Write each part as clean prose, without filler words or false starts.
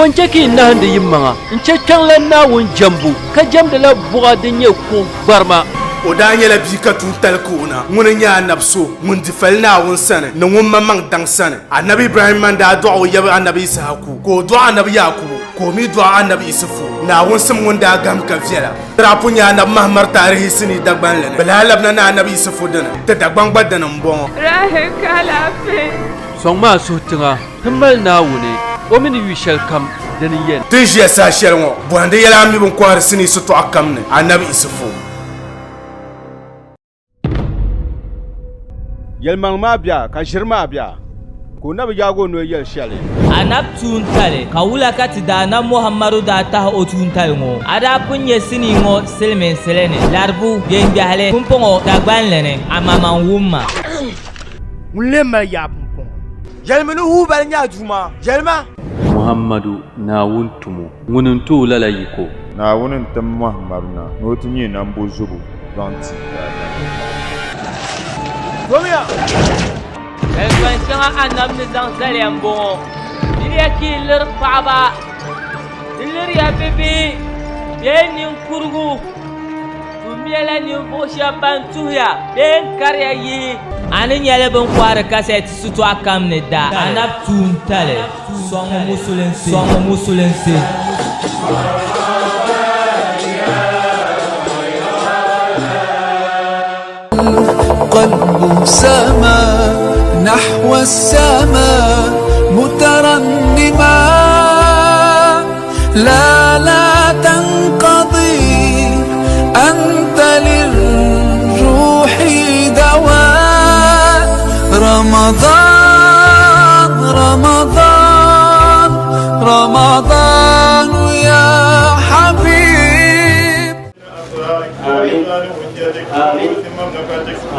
Bɔn chɛ ka yi nahindi yimaŋa n-chɛ kpiɔŋlan Naawuni jɛmbu ka jɛmdila buɣa din nyɛ kuɣ gbarima. O daa nyɛla bia ka tuuntali ka o na. Ŋuni n-nyɛ anabi so ŋun di fali Naawuni sani ni ŋun maŋmaŋ daŋ sani. Anabi Ibrahimma n-daa dɔɣi o yaba anabi Issahaku, ka o dɔɣi anabi Yaakubu, ka o mi dɔɣi anabi Isufu. Naawuni sim ŋun daa gahim ka viɛla. Di daa pun nyɛ anabi Mahamar taarihi sinii Dagbanli ni. Bɛ lahi labina ni anabi Isufu dini, ti Dagbaŋ gba dini m-bɔŋɔ. Rahim ka alaafee. Sɔŋ ma a suhu tiŋa, ti mali Naawuni, o mi ni yu shɛlikam, dini n-yɛn. Ti ni ʒiya saha shɛli ŋɔ, bɔhindi yɛla a mi bɛ ni kɔhiri sinii sitɔɣu kam ni, anabi Isufu. Yɛlimaŋli maa bia ka ʒiri maa bia, ka o na bi yaag o noli yɛli shɛli. Anab tuuntali, ka wula ka ti Daanab Muhammadu daa tahi o tuuntali ŋɔ? A daa pun nyɛ sinii ŋɔ silimiinsili ni, Laribu, Biɛŋgbɛhili, pumpɔŋɔ Dagbanli ni, amaa man wum ma. Ŋun lee mali yaa pumpɔŋɔ? Yɛlimi ni Hubal nyɛ a Duuma. Yɛlima! Muhammadu, Naawuni tumo, ŋuni n-ti o lala yiko. Naawuni n-tim Muhammadu na ni o ti nyɛ nambozubo zaŋ ti daadam. Domiya! Zalikpan shɛŋa Anabi ni zaŋ zali ya m-bɔŋɔ, Diriya ka yi liri paɣiba, di liriya bibihi bee ninkurigu. Tummiya ninvuɣ shɛb ban tuhiya bee n-kariya yihi. A ni nyɛli bɛ ni kɔhiri kasɛti sitɔɣu kam ni da anabi tuuntali sɔŋmi musulinsi. Sɔŋmi musulinsi. قلبه سما نحو السماء مترنما لا لا تنقضي أنت للروح دواء رمضان رمضان رمضان يا حبيب.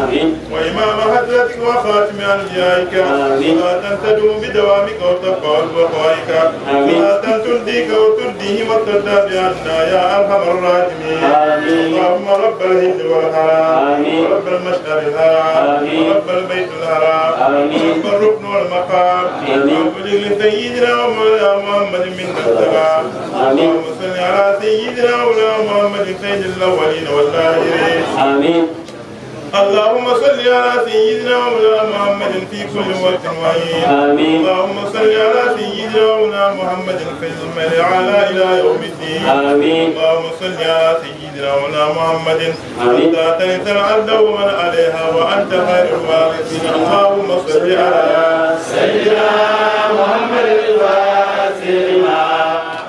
آمين. وإمام حضرتك وخاتم أنبيائك. آمين. صلاة تدوم بدوامك وتبقى بقائك. آمين. صلاة ترديك وترديه وترضى بعنا يا أرحم الراحمين. آمين. اللهم رب الهند والحرام. آمين. ورب المشعر الحرام. آمين. ورب البيت الحرام. آمين. ورب الركن والمقام. آمين. وابلغ لسيدنا ومولانا محمد منا السلام. آمين. اللهم صل على سيدنا ومولانا محمد سيد الأولين والآخرين. آمين. اللهم صل على سيدنا ومولانا محمد في كل وقت وحين. آمين. اللهم صل على سيدنا ومولانا محمد في الملأ على إلى يوم الدين. آمين. اللهم صل على سيدنا ومولانا محمد حتى ترث الأرض ومن عليها وأنت خير الوارثين. اللهم صل على سيدنا محمد الفاتح لما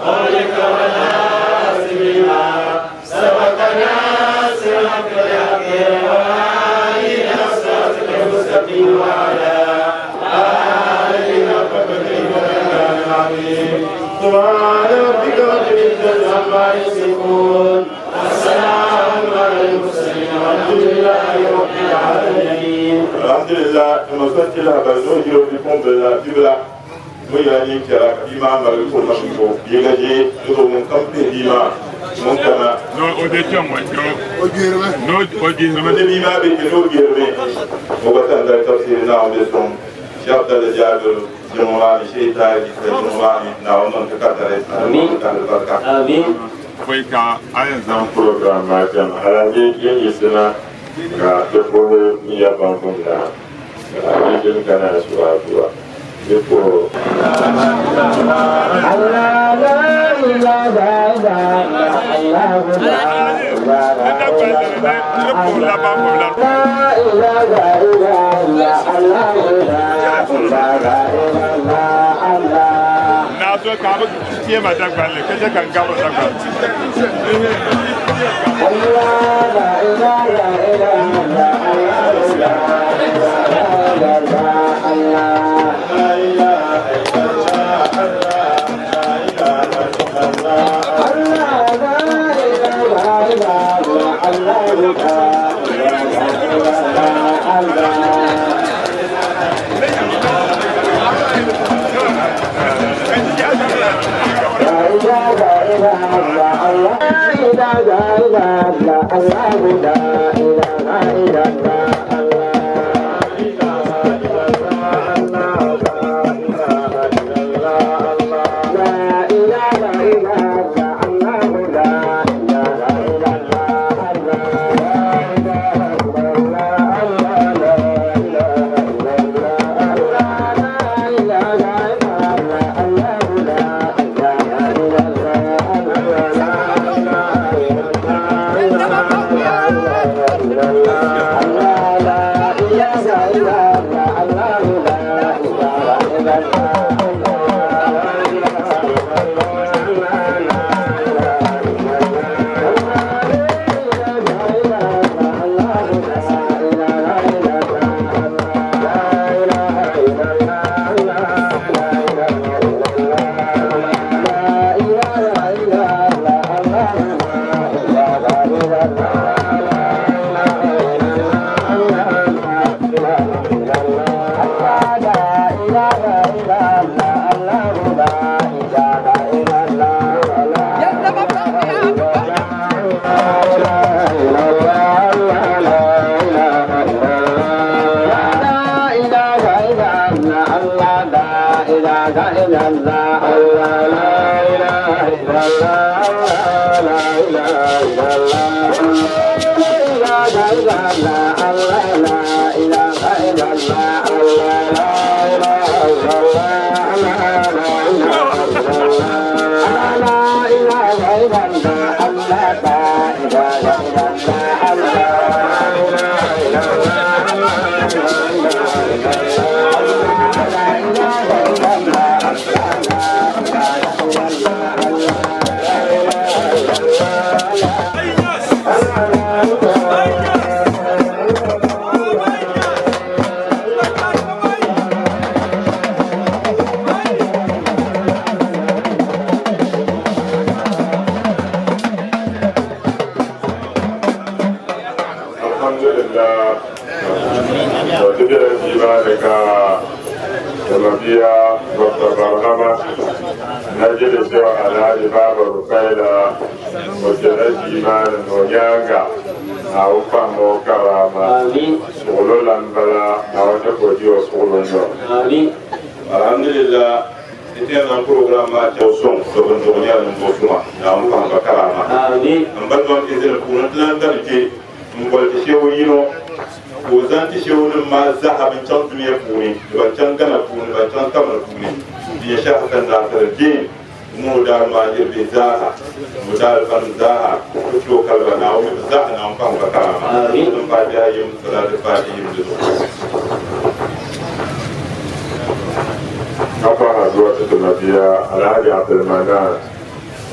أغلق والناصر لما سبق ناصر الحق بالحق والهادي صراطك المستقيم وعلى آله حق قدره ومقداره العظيم. سبحان ربك رب العزة عما يصفون والسلام على المرسلين والحمد لله رب العالمين. Alhamdulillah, masati la ba zo jiro bi pombe la bibla mo ya ni kira ka bi ma ma ko ma ko bi ga je do mun kam pe bi ma mun kana No o de kyɔn wa O jihirimi. No o jihirimi. Ne bi ma be ke no girme mo ba tan da tafsir na on be son Cheikh Abdallah Jabir jumani Cheikh Tahir jumani na on non ka tare. Amin. Ta barka. Amin. Pɔi ka a yɛn zaŋ Program maa kpɛm alhaji yiɣisina ka ti puhi ya bankum na ka yi kana su addu'a ni puhi. Ne puhi laban puhi la. Na so ka bi tiɛma Dagbanli ka chɛ ka n gabiri Dagbanli. Alhamdulillah. To tibira jiba daga Jamabiya Dr. Barhama na jiri cewa Alhaji Baba Rukaila wacce na jimanin Onyanga a wufa mo karama sugulo lambala na wata koji wa sugulo nyo. Alhamdulillah ite nan program ma ta son dogon dogon ya nan bo suma na mu kan ba karama. An ban don izin ku nan lan da ke mbol ti shewu yino ko zan ti shewu nin ma zahabin can duniya puuni ban can gana puuni ban can kamar puuni di ya shafa kan na din mu da ma jirbi zaha mu da fan zaha ku to kalba na mu zaha na mu kan ba karama. Dun fatiha yim salatu fatiha yim dudu. Kafa hazuwa ta Jamabiya Alhaji Abdulmanan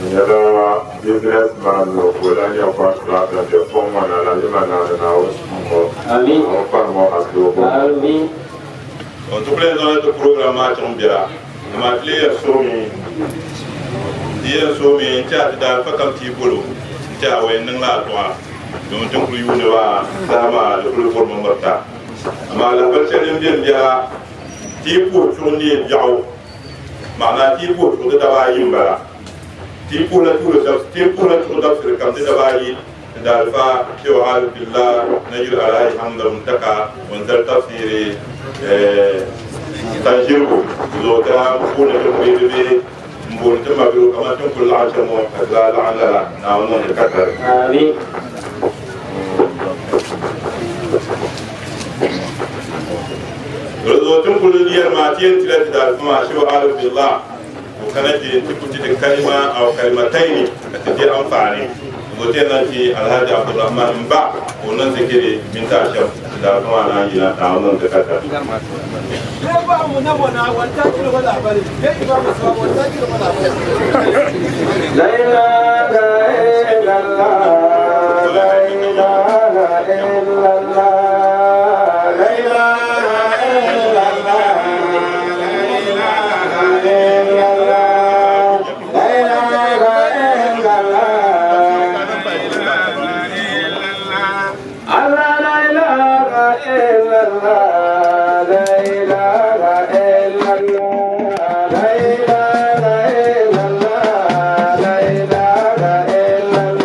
nyɛla businessman o la nyɛ contractor de fɔn ŋɔ Alhaji Manan na o sumɔ o fa ŋɔ a tuo. O tukule zɔn ti program maa chaŋ biɛla amaa ti lee yɛn soomi ti yɛn soomi n tiɛha ti daa fa kam ti bolo n tiɛha o yɛn niŋla a tɔɣa domin tin kuli yuuni maa saha maa di kuli vurimi mirita amaa lahabali shɛli din bɛni biɛla ti puhi chuɣu neei biɛɣu maana ti puhi chuɣu di dabaa ayi n bala ti puhila chuɣu dabisili kam di dabaa ayi daalifa shehu albillah na yiri alhaji hamza muntaka wanzar tafsiri tanjirgu zo ta puuni ti kuli di bihi n booni ti mabiru kamani tin kuli laɣim shɛm ŋɔ ka ti laa laɣim lala Naawuni niŋ di ka tari. Zo tin kuli yɛri maa ti yɛn tila ti daalifa maa shehu albillah o kana ti ti kuti di kalima aw kalimataini ka ti di amfani gote nan ti Alhaji Abdulrahman Mba o nan zikiri min ta sham da kuma na yina ta wannan da kaka. La ilaha illallah, la ilaha illallah, la ilaha illallah, la ilaha illallah, la ilaha illallah. Allah la ilaha illallah, la ilaha illallah, la ilaha illallah, la ilaha illallah.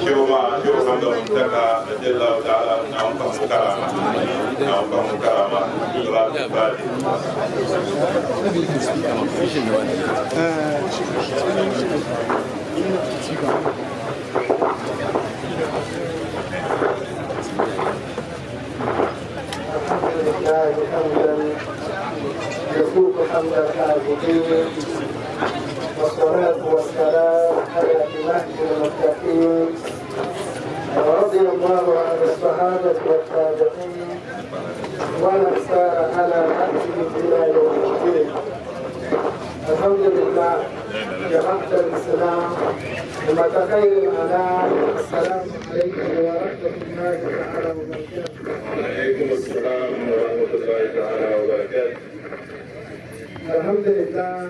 Shehu ma Shehu Hamza Muntaka radiyallahu ta'ala na amfa mu karama na amfa mu karama salatul fati. لله حمدا يفوق حمد الحاذقين، والصلاة والسلام على إمام المتقين، ورضي الله عن الصحابة والتابعين ومن سار على نهجهم إلى يوم الدين. الحمد لله جماعة الإسلام أمة خير الأنام، السلام عليكم ورحمة الله تعالى وبركاته. وعليكم السلام ورحمة الله تعالى وبركاته. الحمد لله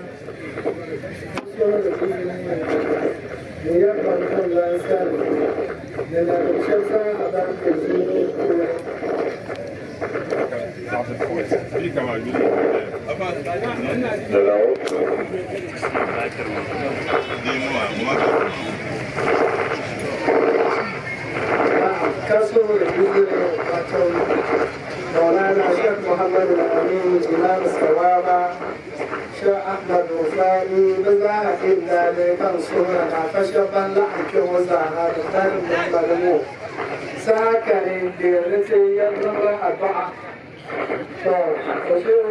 مولانا الشيخ محمد الأمين إمام الصوابة شيخ أحمد رفاني بزاها إلا لكان صورة فشبا لحك وزاها لتر محمد ساكن بيرتي ينظر أربعة فشيخ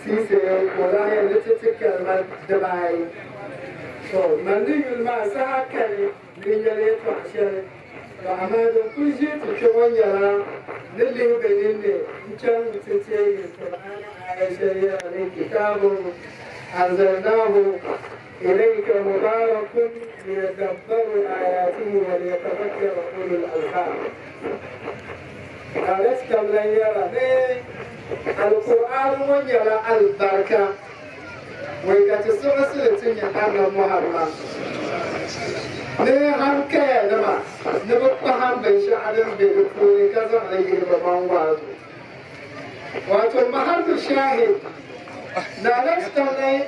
سيسي ولا يلتتك دبعي من يلما ساكن ليلت وحشر amma da kun ji tuke wanyara lille benine can tete Qur'an ayasha ya ne kitabun anzalnahu ilayka mubarakun liyadabbaru ayatihi wa liyatadhakkara ulul albab. Alas kamlan yara ne alquran wanyara albarka wai ka ci sun ya annabi Muhammad ne hankaya nama ne babba han bai sha'anin bai da kore ka zan rage babban wazo wato mahallu shahid na lasta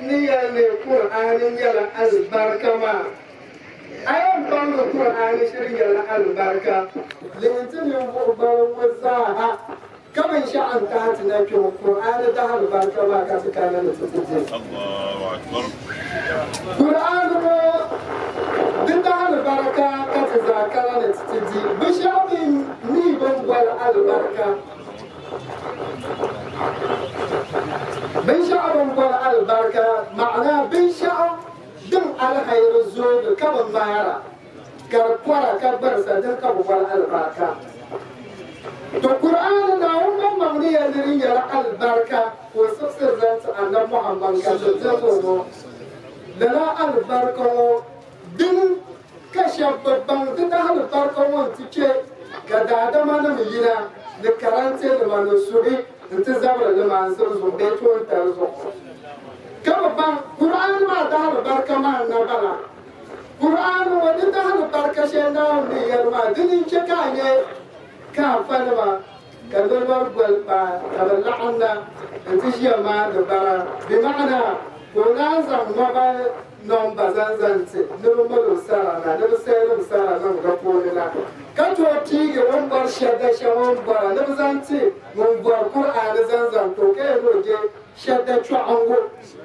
niyyar ne qur'anin yala albarka ma ayan ban da qur'ani shirin yala albarka lintinin babban wazaha kaman sha'an ta hatina ke qur'ani da albarka ma ka su kana da tsitsi Allahu akbar. Qur'ani duk da albarka ka ta zakara da titi bishafin ni ban gwal albarka bin sha'abin gwal albarka ma'ana bin sha'ab din alhairu zo kaban bayara garkwara ka bar sa din ka gwal albarka to qur'ani na wannan mamniya lirin yara albarka ko sassan zanta annabi Muhammad ka zo lana albarka din kashe babban duk da albarkan wani cike ga dadama na miyina da karanta da manusuri in ta zama da masu zuɓe tuwon tarzo. Ka babban Kur'an ma da albarka ma na bala. Kur'an wani da albarka shi na wani yarma dinin ke ka ne ka falma ka zama gwalba ka la'anna in ta shi ma da bara bi ma'ana ko na zama ba nomba zanzanti nibi sara na nibi sɛlim sara niŋ di puuni na ka tooi piigi ŋun bɔri shɛda shɛŋa ŋun bɔra nibi zaŋ ti ŋun bɔri Kur'aani zaŋ to ka yɛn ni o je shɛda chɔɣingu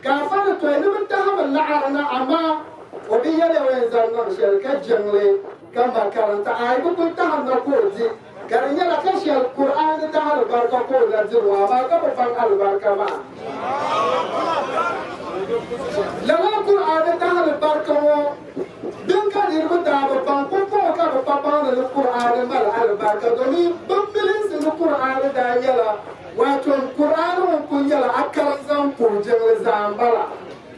ka afa ni tooi nibi tahimi laɣari na amaa o bi yɛli o yɛn zaŋ niŋ shɛli ka jiŋli ka makaranta ayi bi kuli tahim na ka o di ka di nyɛla ka shɛli Kur'aani tahi alibarika ka o la diri o amaa ka bi baŋ alibarika maa. Lala Kur'ani ta albarka ŋɔ din ka niriba daa bi baŋ pumpɔŋɔ ka bi pa baŋdi ni Kur'ani mali albarka domin bin milinsi ni Kur'ani daa nyɛla wato Kur'ani ŋun kuli nyɛla a karim zaŋ puhi jiŋli zaa m-bala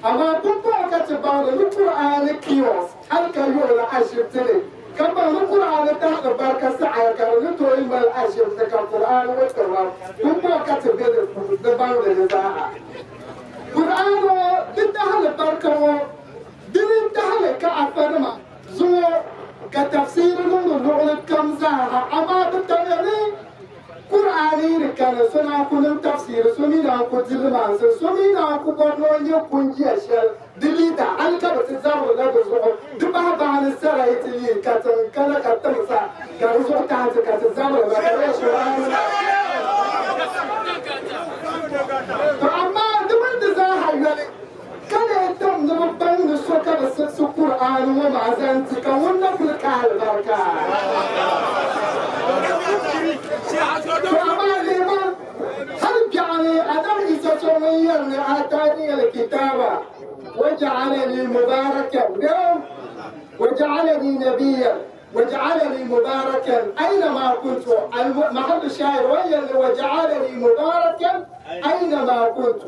amaa pumpɔŋɔ ka ti baŋdi ni Kur'ani kiosk hali ka yuɣili ashibiti ni ka baŋ ni Kur'ani ta albarka saɣaya ka di ni tooi mali ashibiti ka Kur'ani ŋɔ tiriba pumpɔŋɔ ka ti be di baŋdi di zaa. Qur'an din tahali barka ŋɔ dini tahali ka afanima zuŋɔ ka tafsiri niŋdi luɣuli kam zaaha amaa di tamya ni Qur'ani ni kani so naa ku niŋ tafsiri so mi naa ku dili maansi so mi naa ku bɔri ni o nyɛ kunjiya shɛli di liita hali ka bi ti zabiri la di zuɣu di bahi bahi ni sara yi ti yi katiŋ kana ka timsa ka di zuɣu tahi ti ka ti zabiri ba ka di to amma di mini di zaa ha yoli ka lee tim ni bi baŋ ni so ka bi siɣisi Kur'an ŋɔ maa zaŋ ti ka ŋun na kuli ka alibarika. To amma lema hal biɛɣuni Adam Isa so ŋun yɛli ni atani alkitaba وجعلني مباركا وجعلني نبيا وجعلني مباركا أينما كنت. محل الشاعر وجعلني مباركا أينما كنت.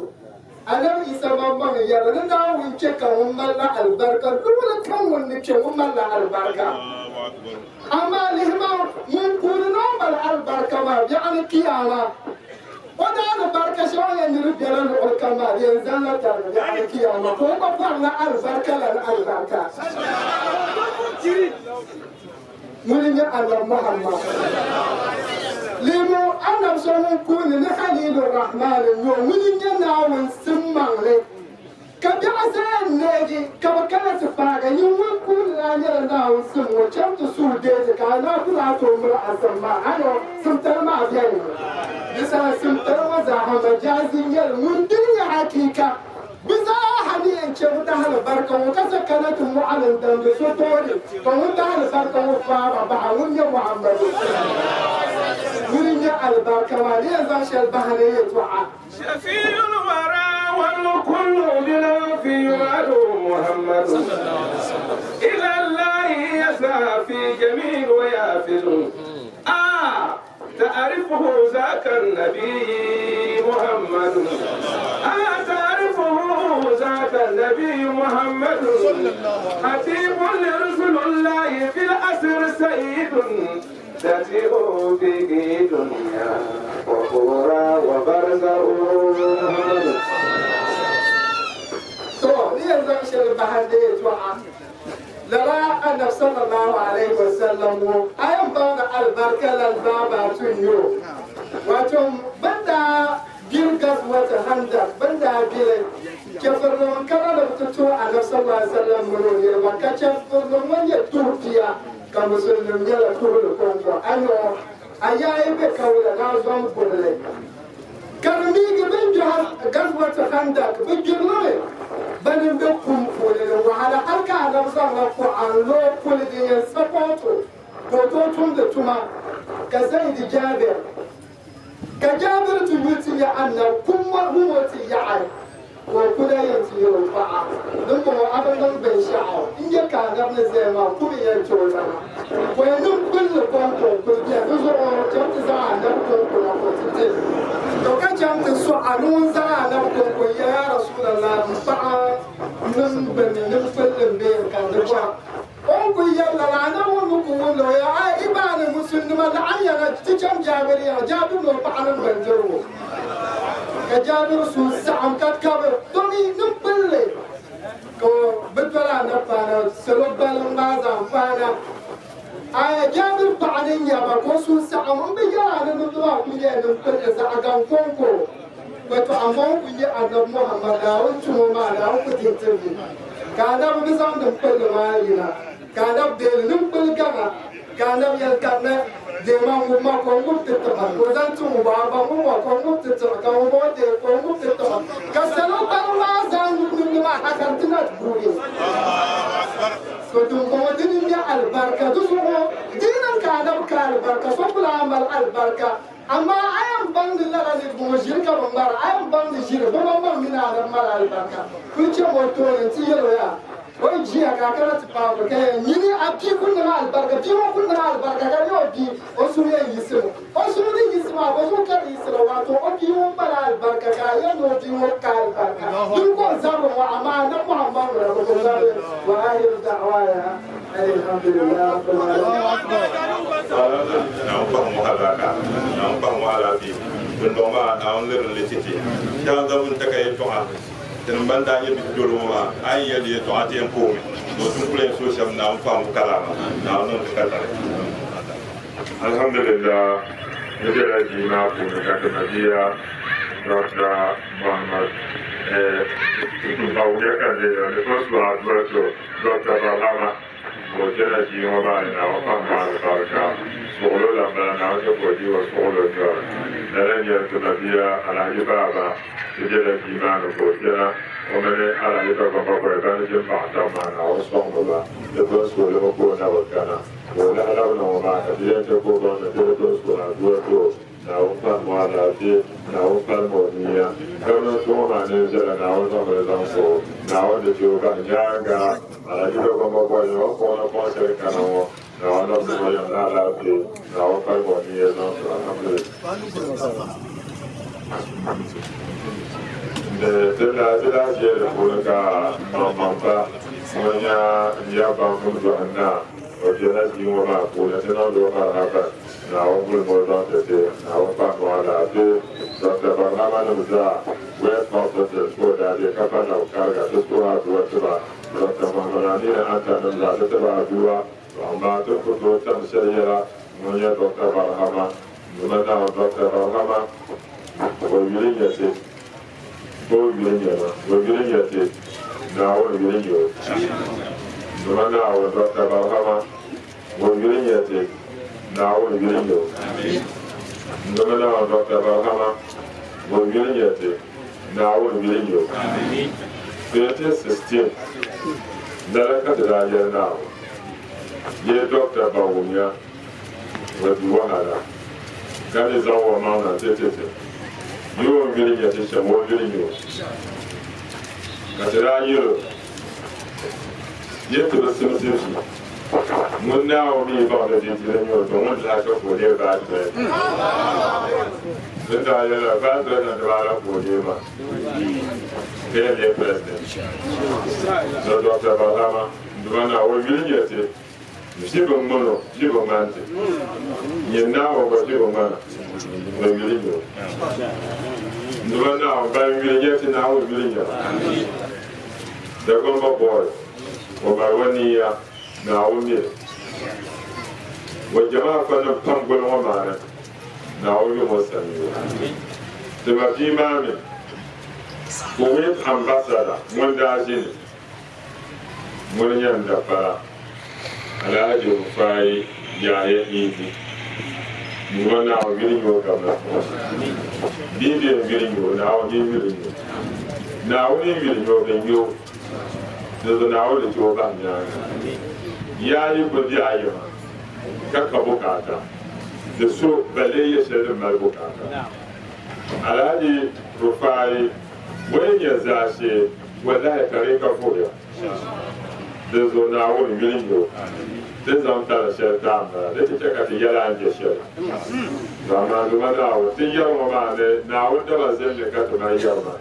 أنا إذا ما يرنا ونشك وملا البركة دون كم ونشك وملا البركة. أما لهما يكون نوم البركة ما يعني كيانا. وده البركة شو يعني رجال الكلمة ينزل يعني كيانا. كم بقولنا البركة البركة. مولي الله محمد. لمو أنا بسمو كون لخليل الرحمن مولي ناون سمان لك. كبيعسان ناجي كبكلة فاغا يوم كون أنا ناون سمو كم تسول ديتك أنا كل عطوم رأسما أنا سمتر ما بيني. بس سمتر وزعهم جازين يل دنيا حقيقة. بزاحني إن شاء الله البركة وكذا كانت معلن دم بسطوري فهو البركة وفارة بعون يا محمد. ورني البركة ما لي زاش البهرية وعا. شفيع الورى والكل بلا في محمد. إلى الله يسعى في جميل ويافز. تعرفه ذاك النبي محمد. تعرفه ذاك النبي محمد. حتيم لرسول الله في الأسر سيد. تسير به دنيا وأخرى وبرزخ. تو ليه زمشي البهديت وعا. لرا النبي صلى الله عليه وسلم أيام بان البركة للبابا تنيو. واتم بدا بيرقص وتهندق بدا بيل كفرنا كنا نبتتو النبي صلى الله عليه وسلم منو يربا كفرنا من يتوفيا كمسلم يلا كل كونكو أنا أيام بكولا نازم بقولي كرميك بنجح غزوة خندق بنجرني بنم بكم كل وعلى حركة على مصر القرآن لو كل دين سبوتو كوتوتهم دتوما كزيد جابر كجابر تيوتي يا أنا كم هو تيعي وكل ينتهي رفعة نمو أبدا بنشعه إن كان قبل زمان كم ينتهي وينم كل كونكو كل جزء تزعل نمكو كل to ka jam ti so a nun zaa na ko ko ya Rasulullah fa'a nun ban nim fellin be kan da ba on ku yalla la na won ku won lo ya ai ibana musulma la an ya ti jam jabir ya jabir no ba nan ban jaro ka jabir su sa'am kat kabar to ni nim felle ko bitwala na fana salo balan ba za fana aya jabir ba'anin ya ba ko sun sa'a mun bi yara nan zuwa ku ne nan kullu za ga konko wato amma ku yi annabi Muhammad da wucin ma da ku tintin ka da mu san da kullu ma yina ka da de nin kullu gama ka da yal ka na de ma mu ma ko mu tintin ko zan tun ba ba mu ma ko mu tintin ka mu ba de ko mu tintin ka salo ba ma zan mu ma hakan tina buri to dum ko dinin ya albarka dusugo dinan ka adam ka albarka so kula amal albarka amma ayan bangin la ne bo shirka bangar ayan bangin shirka bo ban mina adam mal albarka kun ce mo to ne ti yelo ya wai jiya ka kana ti pa ka ni a pi kun na albarka pi mo kun na albarka ka yo bi o su ye yisimu o su ni yisimu o su ka yisimu wato o bi mo bala albarka ka ya no bi mo ka albarka dun ko zabu wa amma na Muhammad rasulullah wa ahiru da'wana alhamdulillah rabbil alamin. Na pa mo halaka na pa mo halafi dun do ma na on lerin lititi ya da mun ta kai to a tin ban da ye bi dolo ma ay ye ye to a ti en ko mi do tun kule so sham na on fa mu kalama na on ta ka tare alhamdulillah ne da ji ma ku ne ka nabiya Dr. Muhammad ba wuya kan da ne ko su a Dr. Balama ka o chɛla ʒii ŋɔ maa ni Naawuni pahi maa alibarika suɣulo la m-bala Naawuni chɛ ka o deei o suɣulo nyɔri lala n-nyɛli ti mabia Alhaji Baaba ti bela ʒii maa ni ka o chana o mini Alhaji Dagbamba Bɔi ban ni ʒi m-paɣi taba maa Naawuni sɔŋmi ba ti bini suhili mi ka o na bi kana ka o lahi labina ŋɔ maa ka ti yɛn chɛ ka o baŋ ni ti di bini suhili adua ti o Naawuni pahi o alaafee Naawuni palimi o nia gomnanti ŋɔ maa ni viɛla Naawuni zaŋmi li zaŋ ti o Naawuni di chɛ o bahi nyaaŋa Alhaji Dagbamba Bɔi ni o ni kpuɣi napɔŋ shɛli kana ŋɔ Naawuni labisi o yɛm ni alaafee Naawuni palimi o nia zaŋ ti o alhamdulillah. Ti daa ʒiya di puuni ka maŋmaŋ pa ŋun nyɛ n ya baŋsim dɔɣi naa o kpɛla ʒii ŋɔ maa puuni ti niŋdi o marhaba Naawuni guli ma o zaŋ ti ti Naawuni pahi ma o alaafee Dr. Barhama nim zaa West Hospital ka o daa be ka pa nabi kariga ti suhi aduwa ti ba Dr. Muhammad Aminu Anta nim zaa ti ti ba aduwa amaa ti ku tooi tam shɛli yɛla ŋun nyɛ Dr. Barhama Duma Naawuni Dr. Barhama o yuli nyɛ ti o yuli nyɛ ma o yuli nyɛ ti Naawuni yuli nyɛ o Duma Naawuni Dr. Barhama o yuli nyɛ ti Naawuni yuli nyɛ o Duma Naawuni Dr. Barhama o yuli nyɛ ti Naawuni yuli nyɛ o 2016 lala ka ti daa yɛli Naawuni ye Dr. Bawumia o di wahala ka ni zaŋ o maŋ na ti ti ti yi o yuli nyɛ ti shɛm o yuli nyɛ o ka ti daa yɛl o ye ti bi simsi vi ŋun Naawuni mi baŋ ni di dili nyɛ o to ŋun lahi ka ka o leei vice president din daa yɛli la vice president maa la ka o leei maa ka yɛn leei president so Dr. Barhama Duma Naawuni yuli nyɛ ti ʒi bi ŋmani o, ʒi bi ŋmani ti. Nyin Naawuni gba ʒi bi ŋmana, o yuli nyɛ o. Duma Naawuni ban yuli nyɛ ti Naawuni yuli nyɛ ba. Dagomba boy, o mali o niya, Naawuni mi li. O jamaa fa nim pam goli ŋɔ maa ni, Naawuni yom o sanyoo. Ti ma bia maa mi, Kuwait ambassador ŋun daa ʒini Ŋuni nyɛ n dapala Alhaji Rufai Yahaya Idi Numa Naawuni yuli nyɛ o gabila puuni. Bia bɛ n yuli nyɛ o, Naawuni n yuli nyɛ o. Naawuni n yuli nyɛ o, bɛ nyɛ o. Dinzuɣu Naawuni di chɛ o bahi nyaaŋa. Yaa yi kuli be a yiŋa ka ka bukaata, di so ba lee yɛ shɛli din mali bukaata. Alhaji Rufai o yi nyɛ zaashee wallahi ka di ka vuhiya. Dinzuɣu Naawuni yuli nyɛ o ti zaŋ tali shɛli ti a m-bala di ti chɛ ka ti yɛli a ni je shɛli. Amaa Duuma Naawuni, ti yɛri ŋɔ maa ni Naawuni daba zinli ka ti mali yɛri maa.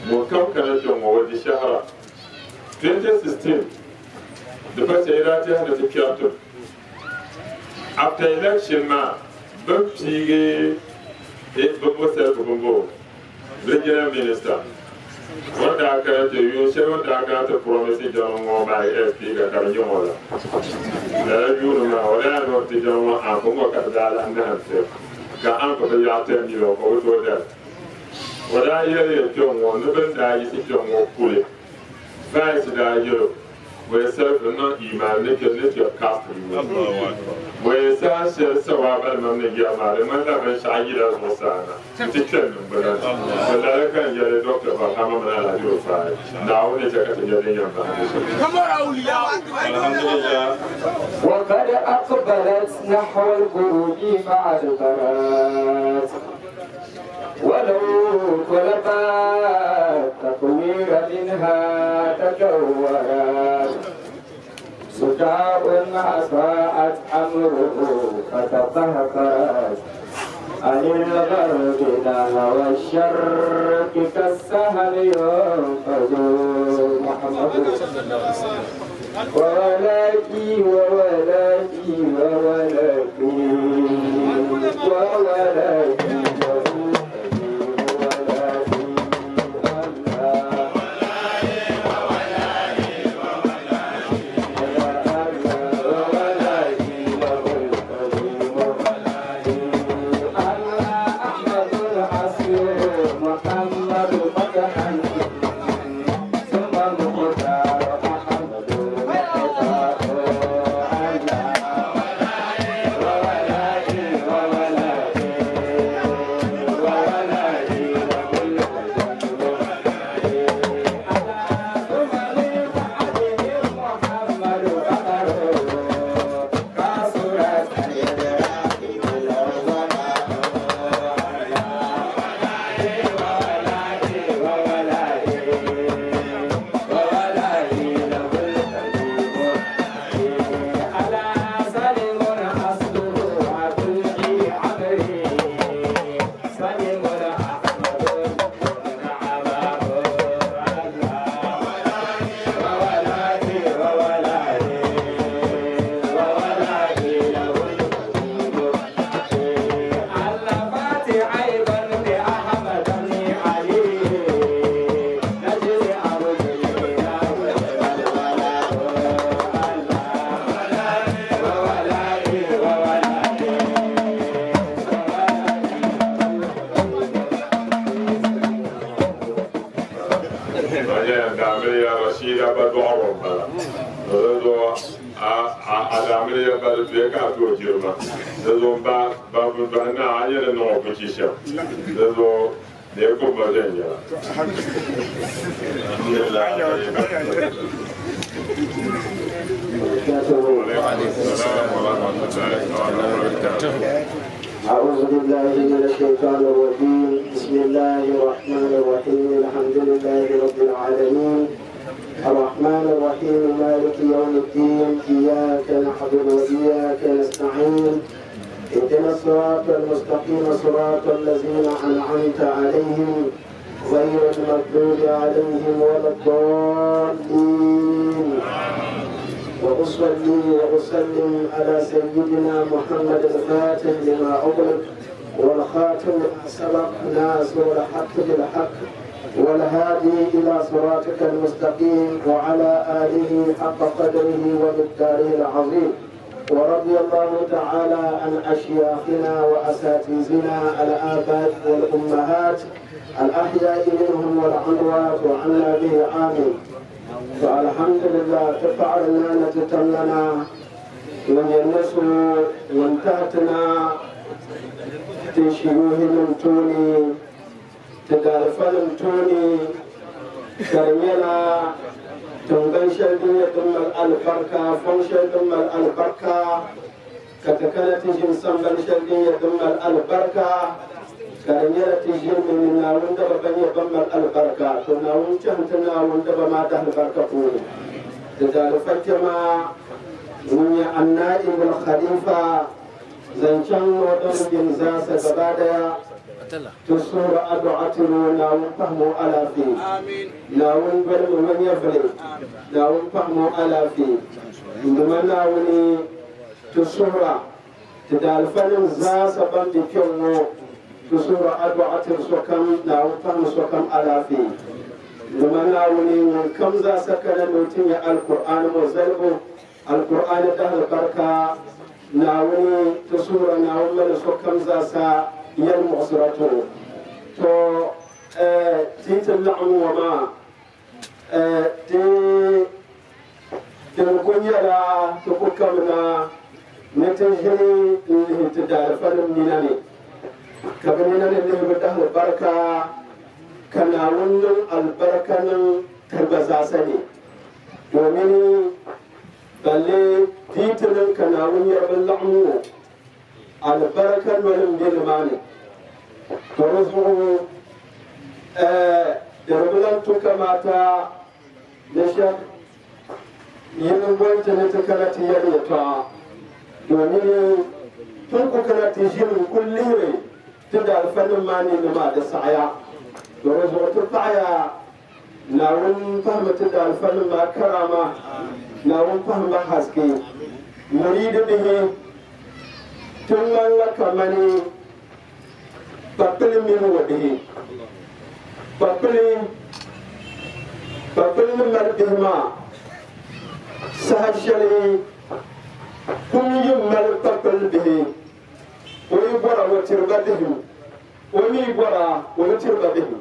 Ŋunkam kana kpe ŋɔ o di shɛhira. 2016 di pa chɛ yi daa tɛhi ni ti kpɛri tim. After election maa bɛ ni piigi bɛ bo saligu bimbo regional minister o ni daa kana ti yuun shɛli o ni daa kana ti promise jama ŋɔ maa SP ka ka di nyɛ ŋɔ la lala yuuni maa o daa ni ti jama ŋɔ anfu ŋɔ ka di daa lahi nahim ti ka anfu bi yaɣi 10 million ka o bi tooi dali o daa yɛli ya kpɛŋ ŋɔ ni bɛ ni daa yiɣisi kpɛŋ ŋɔ kuli vice daa yɛl o Wei salifu niŋ iimaan ni kpe ni kpɛb kaafiri ŋɔ. Wei saha shɛli sawa balimam ni yɛri maa di ŋmanila binshɛɣu yila zuɣusaa na nti kpe niŋgbuna ni. Bɛ lala ka n yɛli Doctor Barhama mini Alhaji Rufai, Naawuni ni chɛ ka ti nya din yɛn bahi di zuɣu. Alhamdulillah. وقد أقبلت نحو الغروب فأدبرت ولو طلبت تطوير منها تكورت سجاء أساءت أمره فتطهقرت عن الغرب نحو الشرق كالسهل ينفذ محمد وولائي وولائي وولائي وولائي ثم مختار أحمد المختار. ba di tuya ka a tooi jirima di zuɣu ba ba bi bahi naa a nyɛ di niŋ o buchi shɛm di zuɣu di kumba viɛnyɛla. أعوذ بالله من الشيطان الرجيم. بسم الله الرحمن الرحيم. الحمد لله رب العالمين الرحمن الرحيم مالك يوم الدين إياك نعبد وإياك نستعين اهدنا الصراط المستقيم صراط الذين أنعمت عليهم غير المغضوب عليهم ولا الضالين. وأصلي وأسلم على سيدنا محمد الفاتح لما أغلق والخاتم لما سبق ناصر الحق بالحق والهادي إلى صراطك المستقيم وعلى آله حق قدره ومقداره العظيم. ورضي الله تعالى عن أشياخنا وأساتذتنا الآباء والأمهات الأحياء منهم والأموات وعنا به آمين. فالحمد لله تفعلنا نتتمنا ونينسو وانتهتنا تشيوه نمتوني تدارفا نمتوني كرميلا تنغنشل دنيا دم البركة فنشل دم البركة كتكنة جنسان بنشل دنيا دم البركة كرميلا تجين من ناون دبا بني دم البركة تناون شهنت ناون دبا ما ده البركة فوني تدارفا كما من النائب الخليفة زنشان ودن جنزاسة غبادة تصور أدعتنا ناون فهمو على في ناون بلم من يفلي ناون فهمو على في عندما ناوني تصور تدالفن زاسة بندكيو تصور أدعتنا سكم ناون فهم سكم على في عندما ناوني من كم زاسة كان نوتين القرآن مزلبو القرآن ده البركة ناوني تصور ناون من سكم زاسة يالمعصرته تو تيت اللعن وما تي تنكون يلا تكوكمنا نتجري اللي تدارفن منني كبننا اللي بده البركة كناون البركة تربزاسني ومني بل تيتن كناون يبلعن البركة ولم بالماني ترزقه دربلان تكماتا نشك ينبغي نتكلت يليتا domin tun ku kana tijin kulli tun da alfannin mani nima da sa'aya domin zuwa ta'aya na wun fahimta da alfannin ma karama na wun fahimta haske muridu bihi tun mallaka mani bakili min wadihi bakili bakili min bihi ma sahashali kum yi mali bakili bihi o yi bɔra o tiriba bihi o mi bɔra o mi tiriba bihi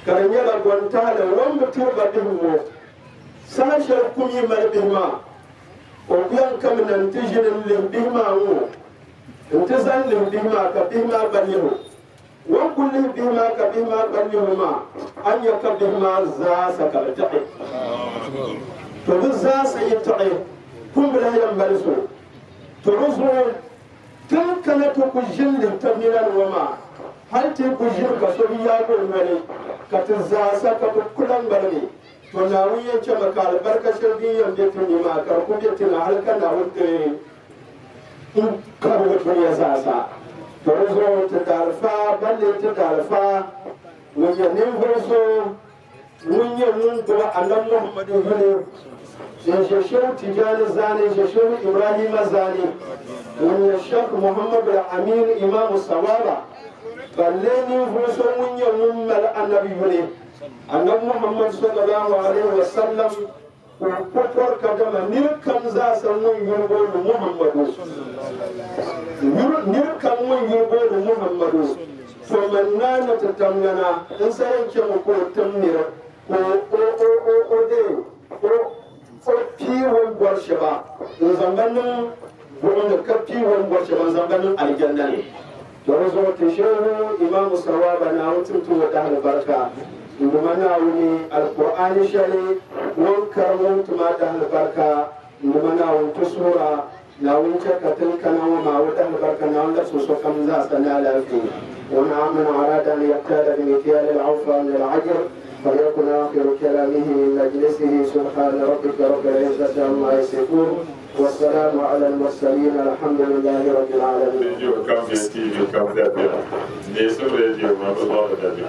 ka di nyɛla gɔntaali o mi tiriba bihi ŋɔ sahashali kum yi mali bihi maa o biɛni kam na n ti ʒini n lihi bihi maa ŋɔ n ti zaŋ lihi bihi maa ka bihi maa gba lihi o n ku lihi bihi maa ka bihi maa gba lihi maa a ni nya ka bihi maa zaasa ka bi taɣi to bi zaasa yi taɣi kum bi lahi yɛn mali so to bi zuɣu tin kana ti ku ʒini lihi tabi nina ni ŋɔ maa hali ti ku ʒini ka so bi yaagi o noli ka ti zaasa ka bi kula ŋmaligi to Naawuni yɛn chɛmi ka alibarika shɛli din yɛn bɛ ti ni maa ka di ku bɛ ti na hali ka Naawuni ti n karigi dunia zaasa to di zuɣu ti daalifa balle ti daalifa ŋun nyɛ ninvuɣu so ŋun nyɛ ŋun gbubi Annabi Muhammadu yuli n ʒɛ Shehu Tijani zaani n ʒɛ Shehu Ibrahima zaani ŋun nyɛ Sheikh Muhammadu Amin Imamu Sawaba balle ninvuɣu so ŋun nyɛ ŋun mali Annabi yuli Annabi Muhammad sallallahu alaihi wasallam kokor kadama nir kam zaasa ŋun yuli booni Muhammadu nir kam ŋun yuli booni Muhammadu to man naana ti tamgana n sa yɛn chɛmi ka o tim nir ka o o o o de o O pii ŋun bɔri shɛba n zaŋ ba niŋ buɣum ni, ka pii ŋun bɔri shɛba n zaŋ ba niŋ alijanna ni. To di zuɣu ti shehu Imaamu Sawaba, Naawuni tim ti o dahali barika. N duma Naawuni, Alkur'ani shɛli ŋun kari ŋun tuma dahali barika. N duma Naawuni, ti suhura Naawuni chɛ ka tin kana ŋɔ maa o dahali barika. Naawuni labisi sokam zaasa ni alaafee. ومن أراد أن يقتال بمكيال العوفة من العجر فليكن آخر كلامه من مجلسه سبحان ربك رب العزة عما يصفون والسلام على المرسلين، الحمد لله رب العالمين. Radio kam bɛ TV kam dabiya neesim radio ma bi lɔri dabiya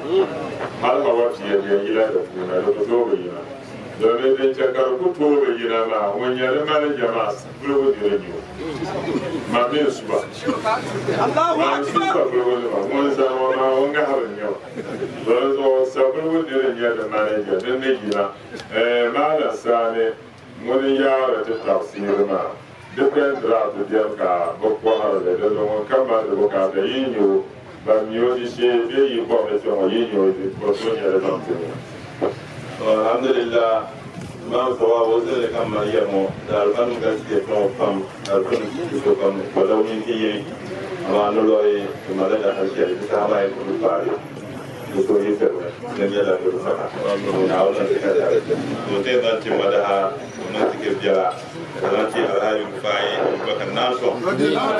hali ma wa pia bɛ yila di puuni di bi tooi bi yina domin din chɛ ka di ku tooi bi yina maa ŋun nyɛ di manager maa vuligu diri nyɛ o ma mi n suba ma n su savuligu nima ŋun zani ŋɔ maa ŋun ŋahari nyɛ o di zuɣu savuligu diri nyɛ di manager din ni yina maana saani ŋuni yaari ti tafsiri maa di pɛntira ti biɛni ka bi kɔhiri li di zuɣu ŋun kam mali di bukaata yi nyɛ o ban mi o di shee bee yi bɔri li kpɛ ŋɔ yi nyɛ o di o so nyɛ di ban tini. Alhamdulillah, Imam Sawaba o zali kam mali yɛri ŋɔ daalifa nim galisiya kpɛ ŋɔ pam, daalifa nim so pam walaw minti yini, amaa ni lɔri di malila dahali shɛli di saha maa yi kuli paari di so yi fɛrimi di nyɛla di bi saka Naawuni ti ka tari to te zaŋ ti madaha o niŋ ti ke biɛla ka zaŋ ti Alhaji Rufai Abubakar Nansɔŋ. Allah.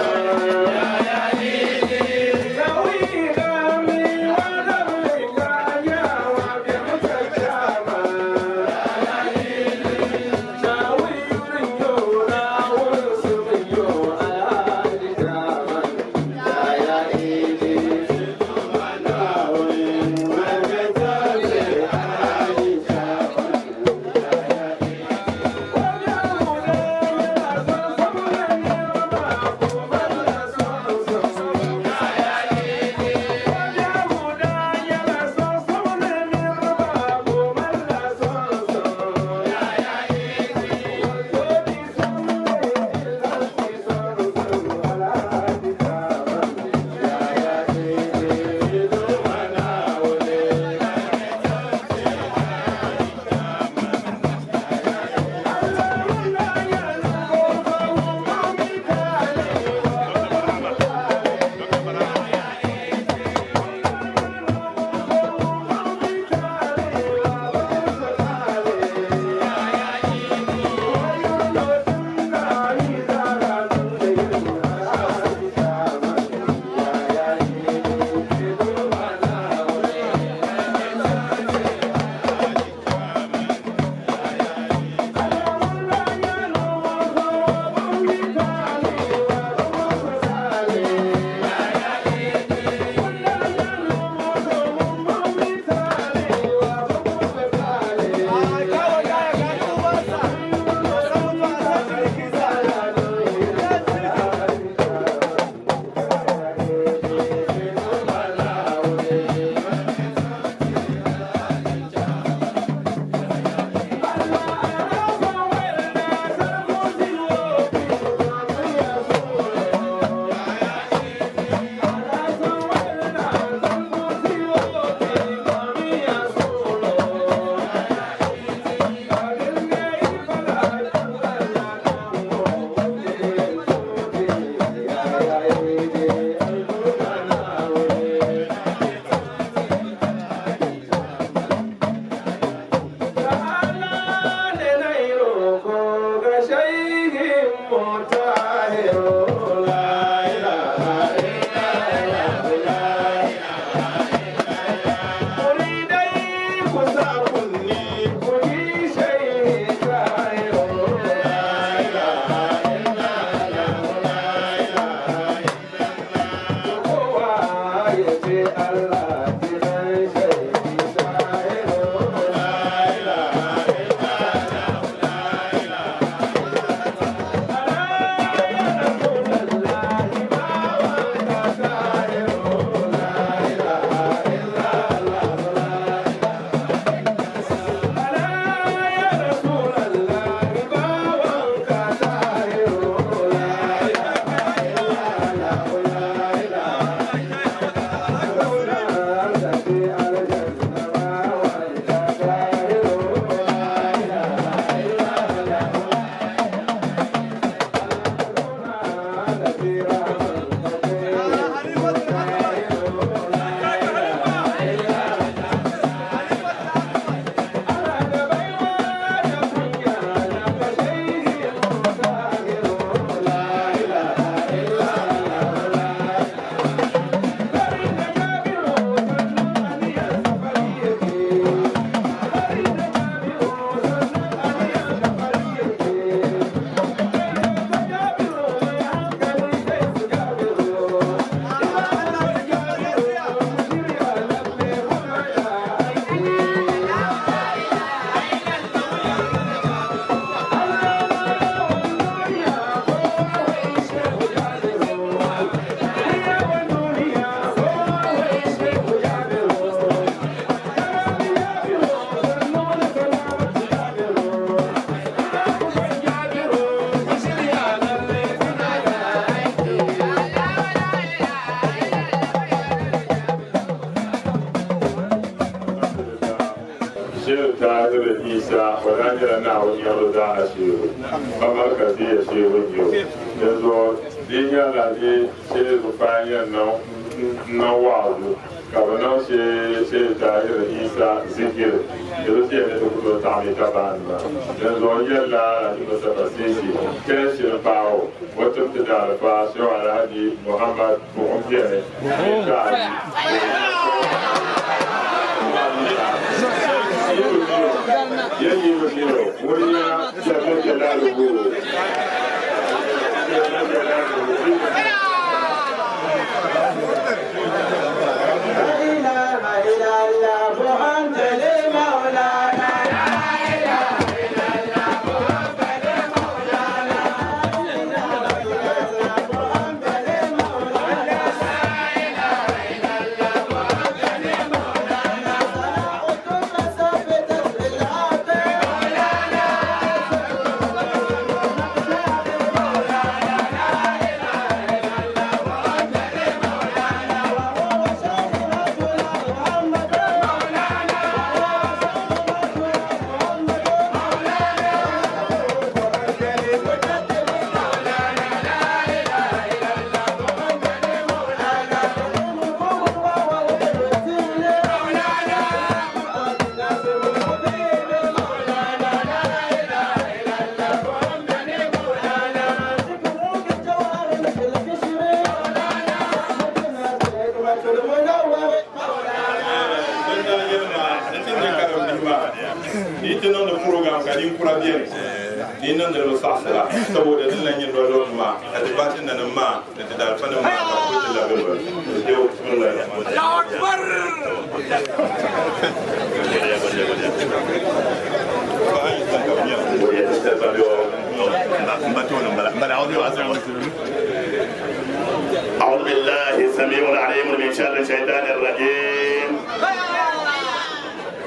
أعوذ بالله السميع العليم من شر الشيطان الرجيم.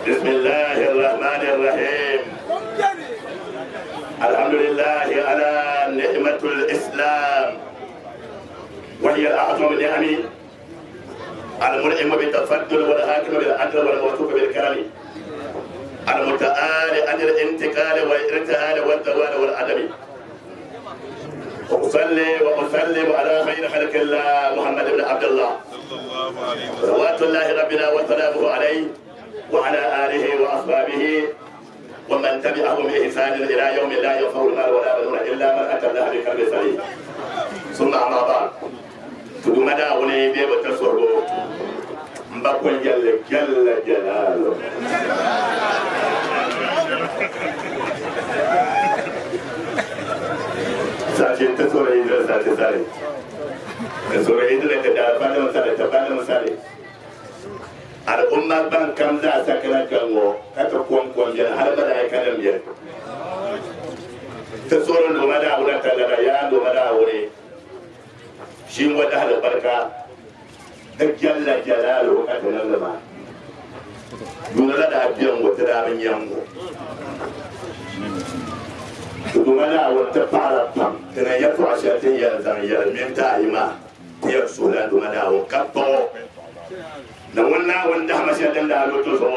بسم الله الرحمن الرحيم. الحمد لله على نعمة الإسلام، وهي الأعظم النعم، المنعم بالتفضل والحاكم بالعدل والموثوق بالكرم، المتعال عن الانتقال والارتهال والزوال والعدم. وأصلي وأسلم على خير خلق الله محمد بن عبد الله صلوات الله ربنا وسلامه عليه وعلى آله وأصحابه ومن تبعهم بإحسان إلى يوم لا ينفع المال ولا بنون إلا من أتى الله بقلب سليم. ثم أما بعد، تدومنا وني بيب تسرو مبكون جل جل جلاله. Sace ta tsore hijira sace sare ta tsore hijira ta da fadin sare ta fadin sare al'umma ban kam za a sakana gango ka ta kwan biyar har ba da ya kanan biyar ta tsoron doma da aure ta lada ya doma da aure shi wata hada barka da jalla jalalu ka ta nan zama duna da biyan wata damin yango Dumana wata fara pam tana ya to asha tin ya zan ya min ta ima ya sura dumana wa kappo na wannan wanda ma sha dan da lo to so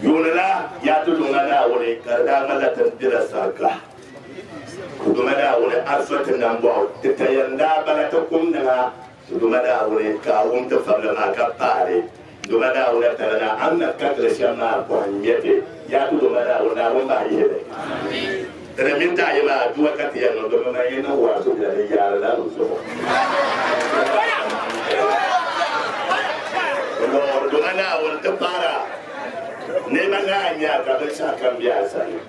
yunala ya to dumana wore karda mala tan dira saka Duma Naawuni a so ti nambɔɣu ti tayɛn daa bala ti kum niŋa duma Naawuni ka a wum ti fabili maa ka paali duma Naawuni tala na an na katili shɛm maa bɔhi n-nyɛ ti yaa ti duma Naawuni Naawuni maa yihili dini mini ti ayi maa aduwa ka ti yɛn niŋ domi man yi niŋ waazu bila di yaari la di zuɣu duma Naawuni ti paara neema ŋaa nya ka binshɛɣu kam be a sani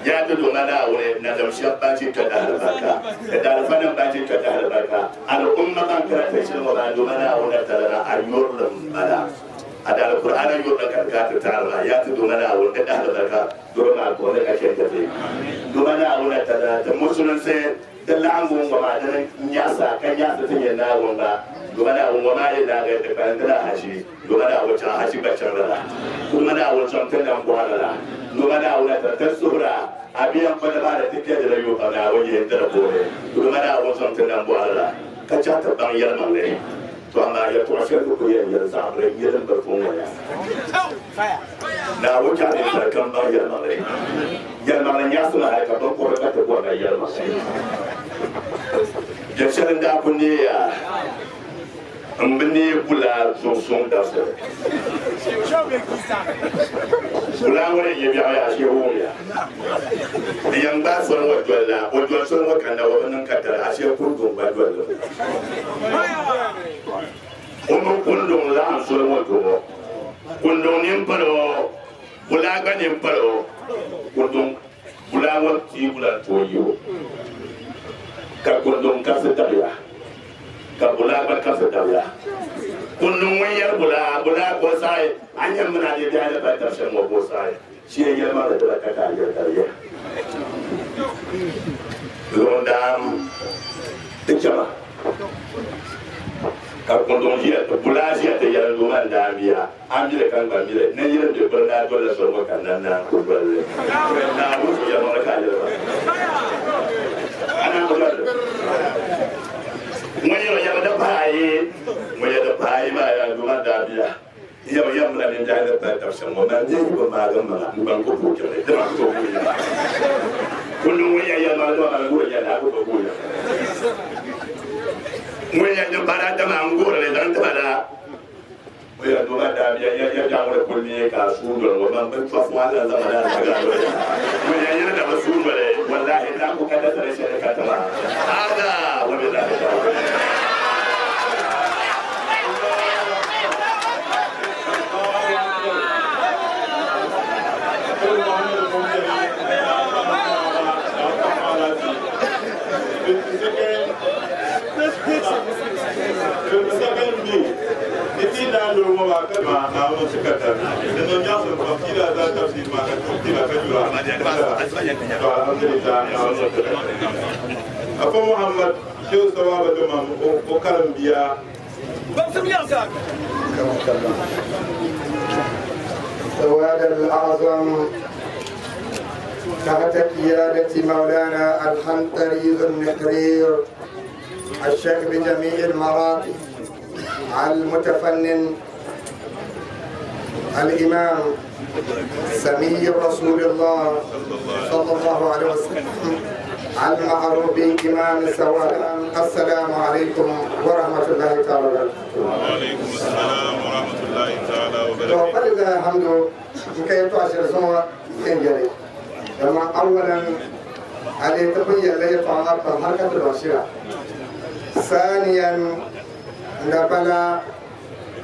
ya ti duma Naawuni nanim shɛba ban ʒi kpɛ dahalibarika di daalifanim ban ʒi kpɛ dahalibarika al'umma ban kara tinshili ŋɔ maa duma Naawuni tala na a yurilim bala a daali Kur'ana yurilim ka ti gaa ti taɣiri maa ya ti duma Naawuni di dahalibarika doro maa gooni ka chɛ ti duma Naawuni tala ti musulinsi di laɣingu ŋɔ maa dini nyaɣisa ka nyaɣisi ti nyɛ Naawuni ba duma Naawuni ŋɔ maa yi naagi di kpalim la haji duma Naawuni chaŋ haji gba chaŋ lala duma Naawuni chaŋ ti nam bɔhi lala duma Naawuni tala ti suhura a biɛn kpani maa ni ti kpɛdi la yuka Naawuni yihi ti di puuni duma Naawuni chaŋ ti nam bɔhi lala ka chaŋ ti baŋ yɛlimaŋli to amaa yɛltɔɣa shɛli ti ku yɛn yɛli zaɣ biri yɛli n biri puŋ ŋɔ ya Naawuni chaŋ ni tari kam baŋ yɛlimaŋli yɛlimaŋli nyaɣisi maa hali ka binkɔbiri gba ti bɔrila yɛlimaŋli biɛ shɛli n daa ku neeya n bi neei bulaa zuŋsuŋ dabisili bulaa ŋɔ ni nyɛ biɛɣu yaa shee wumiya di yɛn gbaai soli ŋɔ doli la o doli soli ŋɔ kanna o bi niŋ ka tari ashee kunduŋ gba doli li o mini kunduŋ laɣim soli ŋɔ duɣu kunduŋ nini pali o bulaa gba nini pali o kunduŋ bulaa ŋɔ tii bula n-tooi yi o ka kunduŋ kabisi dabiya ka bulaa gba kabisi dabiya kunduŋ ŋun yɛri bulaa bulaa ka o saɣi a nyɛ mini a bihi ni pali tabi shɛm ŋɔ ka o saɣi shee yɛlimaŋli dibata ka a yɛli ka di yɛ zuɣu daam ti chɛma ka kunduŋ ʒiya bulaa ʒiya ti yɛli n man daa bia a mili ka n gba mili ni yili bɛ biri naa dolila soli ŋɔ ka nan naan ku dolli Naawuni so yɛlimaŋli ka a yɛli ba a naan ku dolli ŋun yɛli yɛli di pahi ayi ŋun yɛli di pahi ayi maa yaa duma daa bia yɛm yɛm la mini biɛhi ni pali tabi shɛm ŋɔ man deei bi maagi n maŋa n gba n ku puhi jiŋli dama ku tooi guui ya kunduŋ ŋun yɛn yɛli maa dama man guuri yɛli a ku tooi guui ya ŋun yɛn di pahi ata maa n guuri li zaŋ tiba la o yɛli duma daa bia ya ya biɛɣu ŋɔ kuli neei ka a suui doli ŋɔ man bin tɔfu ŋɔ a lan zaŋ ma daa zaga doli ŋun yɛn yɛli na bi suui doli wallahi daa ku ka dasara shɛli ka tiba hada wa billahi tawfiq. Afa Muhammad Shehu Sawaba Dumam o karim biya سواد الأعظم تحت قيادة مولانا الحنطري ذو النحرير الشيخ بجميع المراتب المتفنن الإمام سمي رسول الله صلى الله عليه وسلم المعروف بإمام السواد. السلام عليكم ورحمة الله تعالى وبركاته. وعليكم السلام ورحمة الله تعالى وبركاته. فلله الحمد كي تعشر سنة تنجري لما أولا عليه تبين لي طعام الحركة العشرة. ثانيا نبلا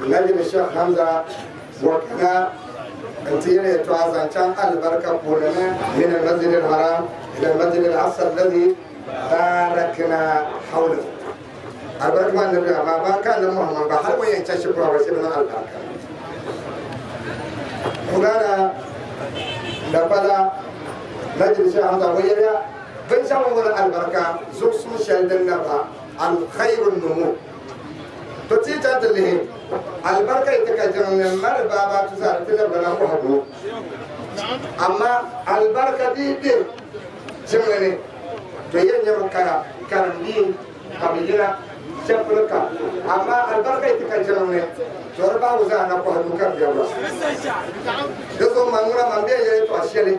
نجم الشيخ حمزة وكنا انتيري تعزان كان البركة قولنا من المسجد الحرام إلى المسجد الأقصى الذي باركنا حوله. البركة ما نبي ما كان محمد بحر وين تشوف رسولنا البركة. وقال نبلا نجم الشيخ حمزة ويا بنشاور البركة زوج شهد النبأ الخير النمو. تتيجا تلهم البركة يتكلم من مر بابا تزار تلبنا وحبو. أما البركة دي دي جملني تيجي يوم كرمدين قبيلة شبلك. أما البركة يتكلم من تربا وزانا وحبو كم جوا. دسم مانغرا مانبيا يري تواشيلي.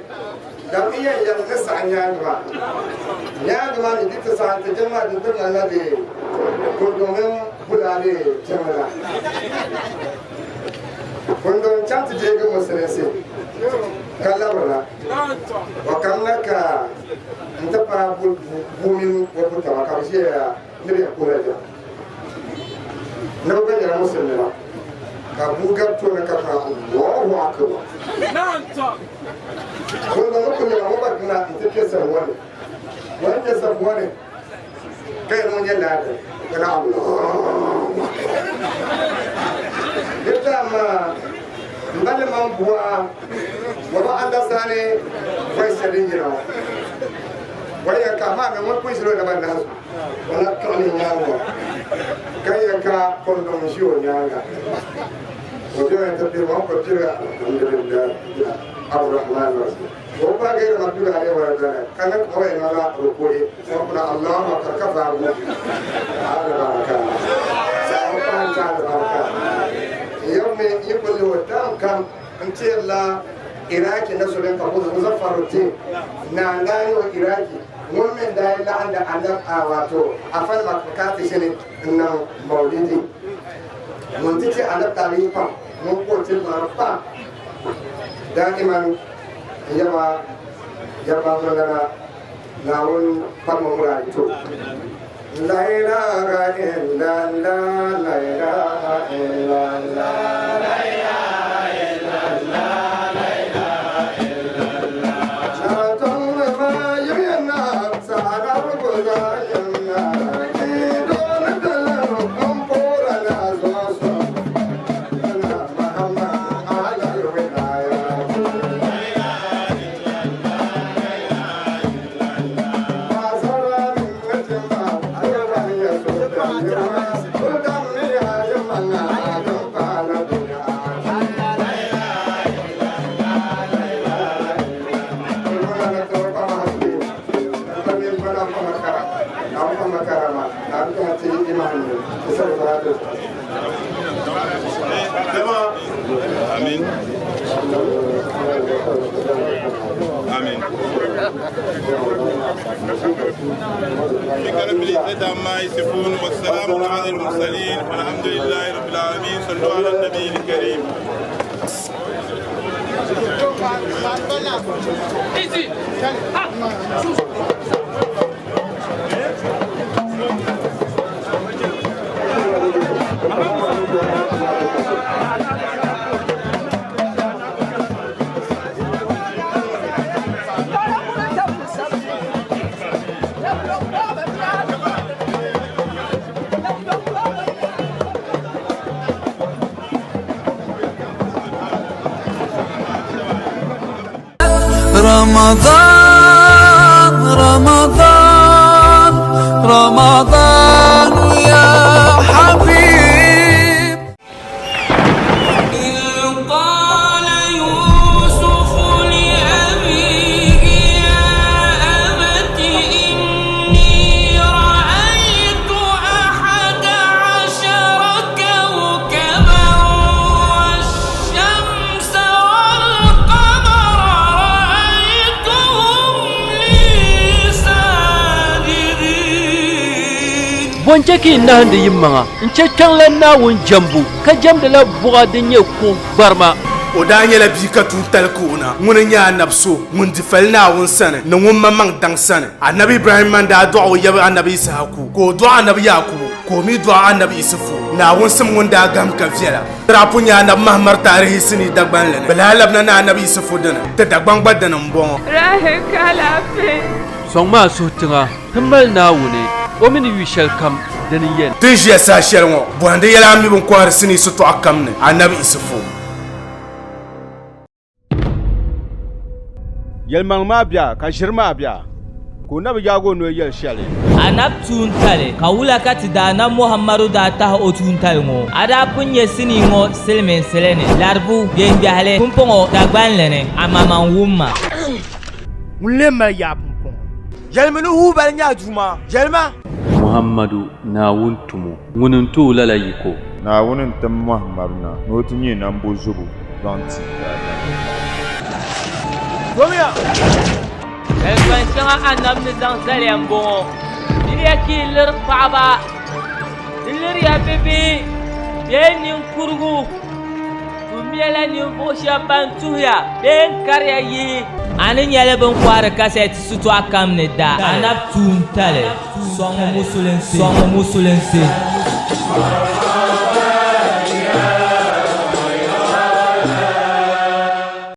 Dan iya yanzu sa nyaanga nyaanga ma ni dita sa ta jama da dun Allah de ko domin bulale jama'a kundin can ta je ga musulunci kallabana wa kamnaka in ta fara bumin wa buta wa karshe ya nire kula ja na ba ya musulmi ba ka bugar to na kafa Allahu akbar kundin kullu ma ba kana in ta ke san wani wani ke san wani kai mun yalla da kana Allah dama mbale mambuwa waba andasane voice jira waya kama na mo kuisiro na banda wala kani nyawo kaya ka kondom jio nyanga ojo enta pir mo ko tira alhamdulillah arrahman arrahim woba ga ma pira ale wala dana kana ko en ala rukui ko na allah ka ka fa mu ala baraka sa pa baraka يوم يقول له تام كم انت لا إراكي نسولين كابوس مظفر الدين نانداني وإراكي ومن داي لا عند عند أواتو أفن ما كاتي شنو إنه مولدي منتجي على طريقة ممكن تلمع دائما يبا يبا لنا ناون فمرايتو لا إله إلا الله لا إله إلا الله لا إله إلا الله لا إله إلا الله شاتم ما يبينا سارا بقولنا دون دلهم بورنا زوسو أنا محمد على الولاية لا إله إلا الله لا إله إلا الله Amin. Amin. رب العزة عما يصفون والسلام على المرسلين والحمد لله رب العالمين. صلوا على النبي الكريم. رمضان رمضان رمضان يا حبيب. إذ قال يوسف لأبيه يا أبت إني رأيت 11 كوكبا والشمس والقمر رأيتهم لي ساجدين. Boncheki nahandi yimmaŋa n che kpɛŋla Naawuni jɛmbu ka jɛmdila buɣa din nyɛ kuɣ gbarima. O daa nyɛla bia ka tuuntali ka o na ŋuni n-nyɛ anabi so ŋun di fali Naawuni sani ni ŋun maŋmaŋ daŋ sani. Anabi Ibrahim man daa dɔɣi o yaba anabi Isahaku ka o dɔɣi anabi Yakubu ka o mi dɔɣi anabi Isufu. Naawuni sim ŋun daa gam ka viɛla. Tirapu nyɛ anabi Mahamar taarihi sinii Dagbanli ni. Bɛ lahi labina ni anabi Isufu dini ti Dagbaŋ gba dini m-bɔŋɔ. Sɔŋ maa suhu tiŋa ti mali Naawuni o mini yu shɛli kam dini yɛn. Ti ʒiya saha shɛli ŋɔ bɔhindi yɛla a mi bin kɔhiri sinii sitɔɣu kam ni anabi Isufu. Yɛlimaŋ maa bia ka ʒiri maa bia ka o na bi yaagi o noli yɛli shɛli. Anab tuuntali ka wula ka ti daa na Muhammadu daa tahi o tuuntali ŋɔ a daa pun nyɛ sinii ŋɔ silimiinsili ni laribu biɛngbɛhili pumpɔŋɔ Dagbanli ni amaman wumma. Ŋun lee mali yaa pumpɔŋɔ. Yɛlimi ni huubali nyɛ a duuma. Yɛlima. Muhammadu Naawuni tumo ŋuni n-ti o lala yiko. Naawuni n-tim Muhammadu na ni o ti nyɛ nambo zubu zaŋ ti daadam. Domiya. Zalikpan shɛŋa anabi ni zaŋ zaliya m-bɔŋɔ. Miriya ka yi liri paɣiba, di liriya bibihi bee ninkurugu. Tummiya ninvuɣ shɛba ban tuhiya bee n-kariya yihi. A ni nyɛli bɛ ni kɔhiri kasɛti sitɔɣu kam ni da anabi tuuntali sɔŋ musulinsi.